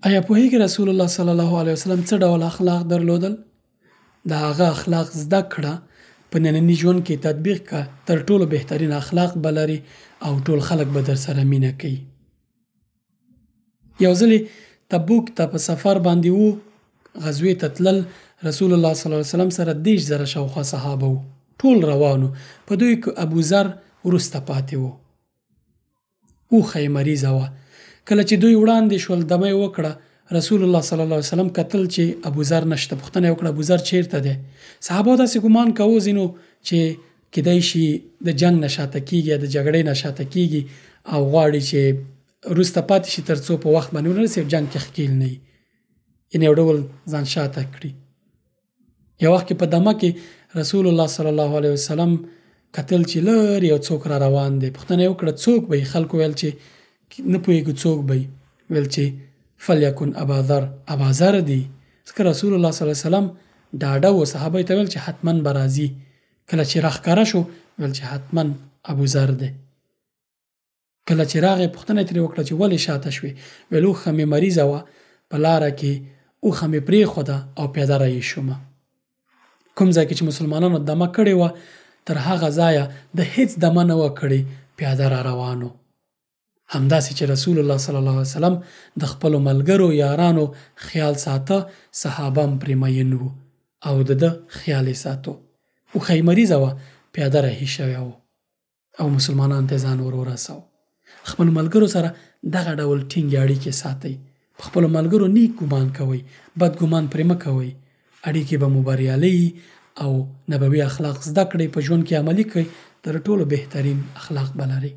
ایا پوهیږئ رسول الله صلی الله علیه وسلم څه ډول اخلاق درلودل؟ د هغه اخلاق زده کړه، په ننني ژوند کې تطبیق که، تر ټولو بهترین اخلاق به لرې او ټول خلک به درسره مینه کوي. یو ځلې تبوک ته په سفر باندې وو، غزوې ته تلل، رسول الله صلی الله علیه وسلم سره 30,000 شاوخوا صحابه وو، ټول روان وو، په دوی کې ابوذر وروسته پاتې وو. اوښه یې مریضه وه. کله چې دوی وړاندې شول، دمه یې وکړه، رسول الله صلی الله علیه وسلم کتل چې ابوذر نشته، پوښتنه یې وکړه ابوذر چیرته دی؟ صحابه داسې ګمان کاوه ځینو چې کیدای شي د جنګ نه شاته کیږي یا د جګړې نه شاته کیږي او غواړي چې وروسته پاتې شي تر څو په وخت باندې ونه رسي او جنګ کې ښکیل نه وي، یعنې یو ډول ځان شاته کړي. یو وخت کې په دمه کې رسول الله صلی الله علیه وسلم کتل چې لرې یو څوک را روان دی، پوښتنه یې وکړه څوک به یې؟ خلکو ویل چې نه پوهېږو څوک به یې، ویل چې فلیکن اباذر، اباذر دی. ځکه رسول الله صلی الله علیه وسلم ډاډه و، صحابه ته ویل چې حتما به راځي. کله چې راښکاره شو ویل چې حتما ابوذر دی. کله چې راغی پوښتنه یې ترې وکړه چې ولې شاته شوې؟ ویل اوښه مې مریضه وه، په لاره کې اوښه مې پرېښوده او پیاده رایې شومه. کوم ځای کې چې مسلمانانو دمه کړې وه تر هغه ځایه د هیڅ دمه نه وه کړې، پیاده را روانو. همداسې چې رسول الله صلی الله علیه وسلم د خپلو ملګرو یارانو خیال ساته، صحابه هم پرې مین وو او د ده خیال یې ساتو. اوښه یې مریضه وه، پیاده رهي شوی و او مسلمانانو ته ځان ور ورساو. خپلو ملګرو سره دغه ډول ټینګې اړیکې ساتئ، په خپلو ملګرو نیک ګمان کوئ، بد ګمان پرې مه کوئ، اړیکې به مو بریالۍ او نبوي اخلاق زده کړئ، په ژوند کې عملي کړئ، تر ټولو بهترین اخلاق به لرئ.